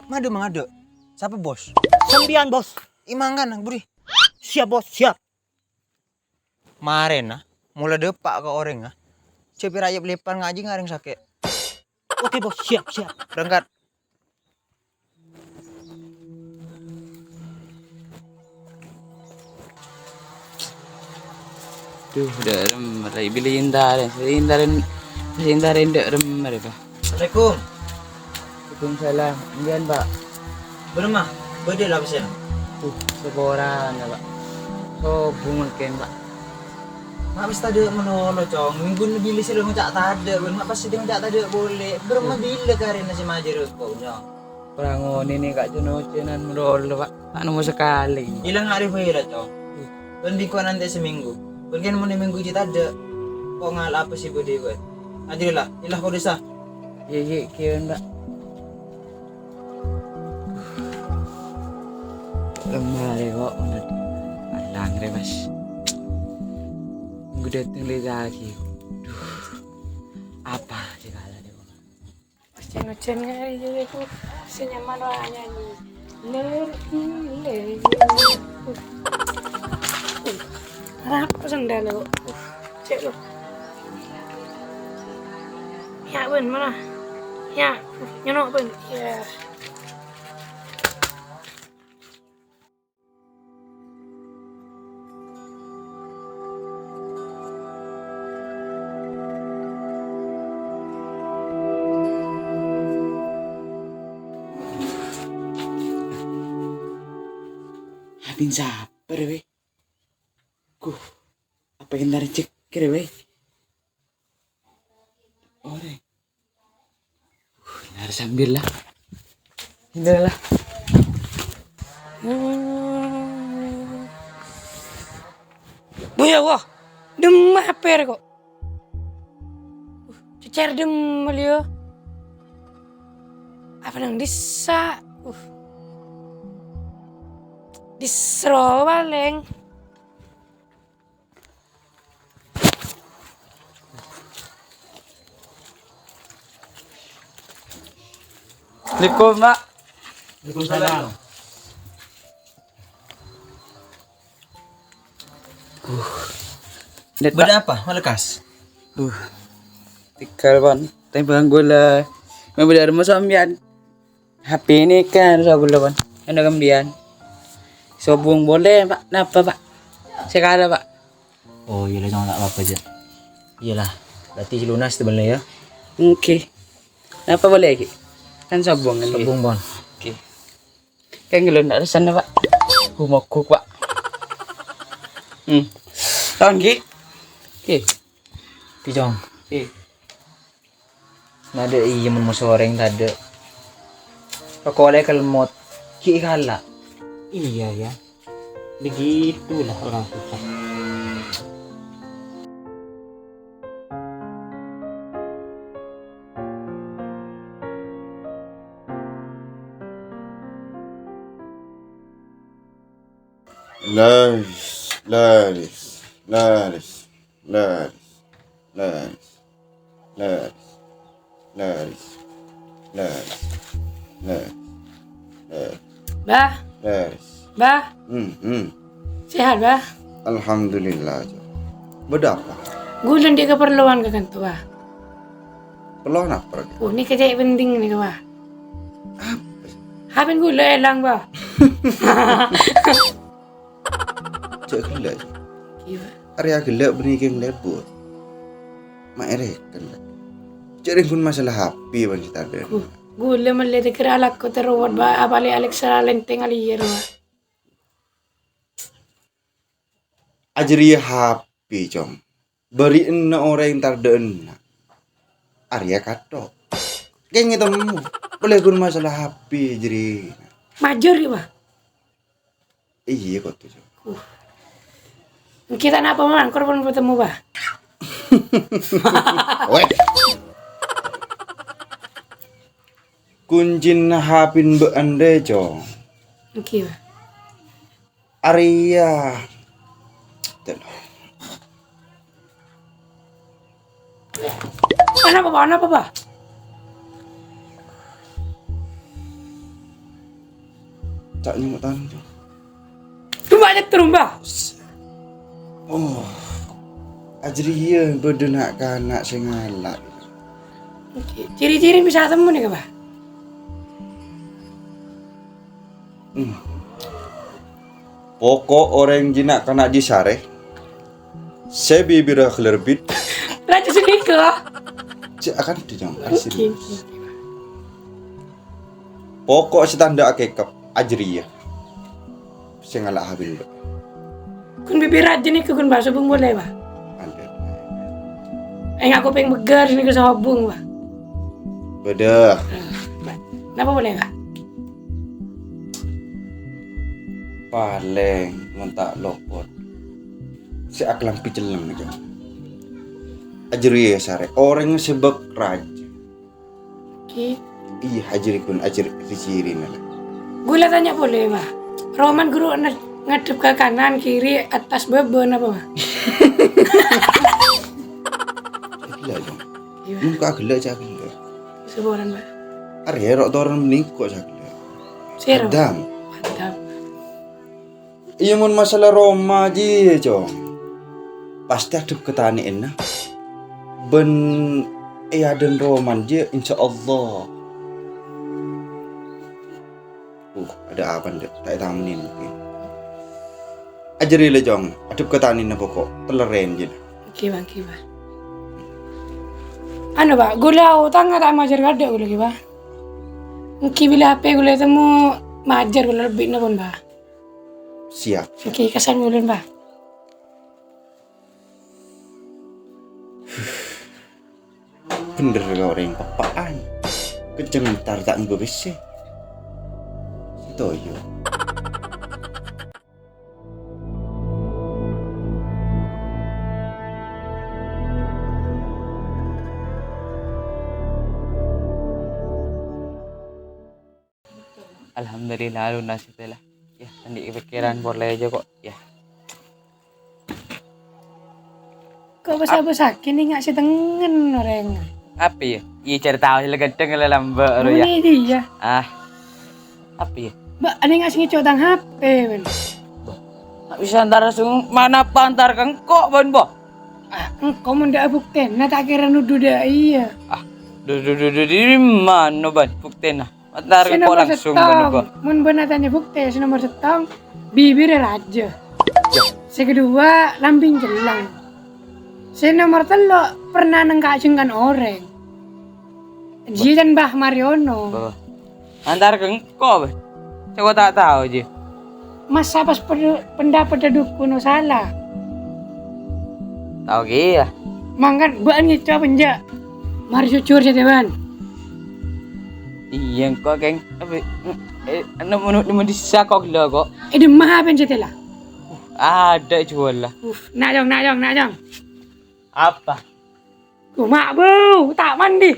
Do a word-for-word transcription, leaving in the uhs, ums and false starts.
Madhu mangadhu'. Sapa, Bos? Sampèyan, Bos. Imang kan, budi. Siap, Bos, siap. Marèna, mola dâpa' ka orèngnga. Jhâ' pèra' yep-lepan ngajhi ngarèng sakè'. Oke, Bos, siap, siap. Berangkat. Duh, dâ' remma rè, bilâ èntarè, èntarè, èntarè dâ' remma rè, Pa'. Assalamualaikum. Waalaikumsalam. Iyân, Pa'. Bârâmma? Bâdâ la pèssèna? Uh, saporana, Pa'. Sobung mangkèn, Pa'. Ma' pas tadâ' malolo, Cong. Minggu bilâ sè lo ngoca' tadâ', bân ma' pas sè ngoca' tadâ' polè. Bârâmma bilâ karèna sè majâr engko', Cong? Ora ngonènè ka' jhân-ojhânan malolo, Pa'. Ta' nemmo sakalè. Ilang arè bhâi la, Cong. Bân bi' engko' nantè' samènggu. Bân kèng mon è mènggu jiyâ tadâ'. Engko' ngala' apa sè bâdâ, bân. Adillah, ilah kodhusa. Iyâ, iyâ, kèya, Pa'. Lemma rè, kok, bener. Alang rè, Mas. Nunggu dateng lagi. Duh. Apa sih kalah deh, kok? Pas jeng-jeng hari jadi aku senyuman wah nyanyi. Ler, ler. Rap sendal aku. Cek lo. Ya, bân, mana? Ya, nyonok, bân. Ya. Abin sabar, weh. Guh, apa yang tarik cek kere, weh? Ore. Uh, nara sambil lah. Ini lah. Bu ya, wah. Demma apa ya, kok? Uh, cecer demma liyo. Apa nang dissa? Uh. Dissro paleng. Assalamualaikum, Pak. Waalaikumsalam. Uh. Bâdâ apa? Malekas? Uh. Tegal, Pon. Tembang gula. Mabâdâ arma sampèyan. H P ini kan, so, gula, Pon. Anu kembian. Sobung boleh, Pak. Napa, Pak? Sekali, Pak. Oh, iya lah, Cong, tak apa-apa aja. Iyalah, berarti lunas tuh bener ya. Oke. Napa boleh, Ki? Kan sobung kan, Ki? Sobung, Pon. Oke. Kan gula ndak pesen, Pak. Gumogok, Pak. Hmm. Tahun, Ki. Oke. Ki, Cong. Oke. Nada iya men moso orèng tadâ'. Pakolè kelmot. Ki' kala'. Iya, ya. Begitulah orang susah. Laris, laris, laris, laris, laris, laris, laris, laris, laris, laris, Bah, laris. Bah, Hmm, hmm. Sehat, Bah? Alhamdulillah, Jo. Bâdâ apa? Ghulâ andi' kaparlowan ka kanto, Bah. Parlo napa, Raden? Oh, nèka cè' penting nèka, Bah. Apa? H P ghulâ èlang, Bah. Cè' ghellâ', cè'. Iyâ, Bah. Arèya ghellâ' bânnè kèng lebur. Ma' èrèken, Bah. Cè' rèng ghun masalah H P, bân, sè tadâ'. Gu-, ghulâ mellè tèkèr alako terowot, Bah. Apalè Alexa lèntèng alèyèr, Bah. Ajârèya H P, Cong. Bâri'na orèng tadâ'na. Arèya kathok. Kèng ètemmo. Polè ghun masalah H P jârèya. Majâr, yâ, Bah? Iyâ, kodhu, Cong. Uh. Ènggi ta' napa mangkor pon patemmo, Bah. Weh. Kuncina H P-na bâ'na rè, Cong. Ènggi, Bah. Arèya. Anapa, Bah? Anapa, Bah? Ta' nyamot tanto. Coma nyetrumba. Oh. Ajâriyâ bâdâ na'-kana' sè ngala'. Oke. Ciri-ciri bisa temmo nèka, Bah? Hmm. Poko' orèng jina' kana' jisarè, sè bibirra ghellerbit. Raja sini ke? Cek akan dijawab, oke, serius. Oke. Poko' sè tandhâ akèkep, ajâriyâ. Sè ngala' hawin, Mbak. Kun bibir rajâ nèko kun, Pak, sobung polè, Pak. Mantep. Enga' kopèng bhâghâr nèko sobung, Pak. Bâdâ. Napa polè, Pak? Palèng mon ta' lopot. Sè akalambhi celleng, Jang. Ajâriyâ sarè. Orèng sè bâk rajâ. Ki. Iyâ, ajâriyâ kun, ajâriyâ ciri-cirina la. Ghulâ tanya polè, Pak. Roman ghuru ngadhep ka kanan, kiri, atas, bâbâ, napa, Pak? Ghellâ', Jang. Iyâ. Mun ka ghellâ', ca'na ghellâ'. Saporana, Pak. Arè ro' toron meniko ca'na ghellâ'. Sèra. Adam. Adam. Iyâ, mon masalah roma jiyâ, Cong. Pastè adhep ka tanè'na. Bân è adâ'na roman jiyâ, insyaallah. Uh, ada apa ndak? Tak tamunin mungkin. Ajâriyâ la, Cong. Adhep ka tanè'na poko'. Tellerrèn jiyâ. Oke, Bang, oke, Bang. Anu, Pak, ghulâ otangnga ta' majâr kadâ' ghulâ, Pak. Ènggi bilâ H P ghulâ temmo majâr ghulâ lebbi' napa, Pak? Siap, siap. Oke, kasam ulun, Pak. Bhender ka orèng peppa'an. Kennèng entar ta' nganggo pèssè. Sètoyo. Alhamdulillah, lunas itu lah. Ya, andi' pikiran polè jiyâ kok. Ya. Kok bâsa-bâsaghi nènga' sè tengngen orèng? Apa ya? Iyâ, carèta sè la ghânteng la lambâ' ro ya. Muni dia. Ah. Apa ya? Mbak, nènga' sè ngèco' tang H P, Ben. Bah, bisa entar langsung mana apa entar ka engko', Ben, bah? Ah, engko' mon dâ' buktèna ta' kèra nodhu dâ' iyâ. Ah, du, du, du, du, di mana, Ben, buktèna? Entar engko' langsung, Ben, bah. Sè nomor settong, mon bâ'na tanya buktè, sè nomor settong, bibirra rajâ. Sè kedua, lambing celleng. Sè nomor tello', pernah nèngka' jhengkan orèng. Jiyâ jân Bah Mariono. Bah. Entar ka engko', Bah. Sèngko' ta' tao, jiyâ. Masa pas ped-, pendapat dukun sala? Tao kèya. Mangkana bâ'na ngèco' apa enjâ'? Mara jujur, Cètè, Bân. Iyâ, engko', Kèng. Apa, eh, nemu, nemu, nemu dissa kok, lho, kok. Eh, dimma apa, Cètè, la? Uh, ada jual lah. Uh, na', Jong, na', Jong, na', Jong. Apa? Coma, Bu, ta' mandi.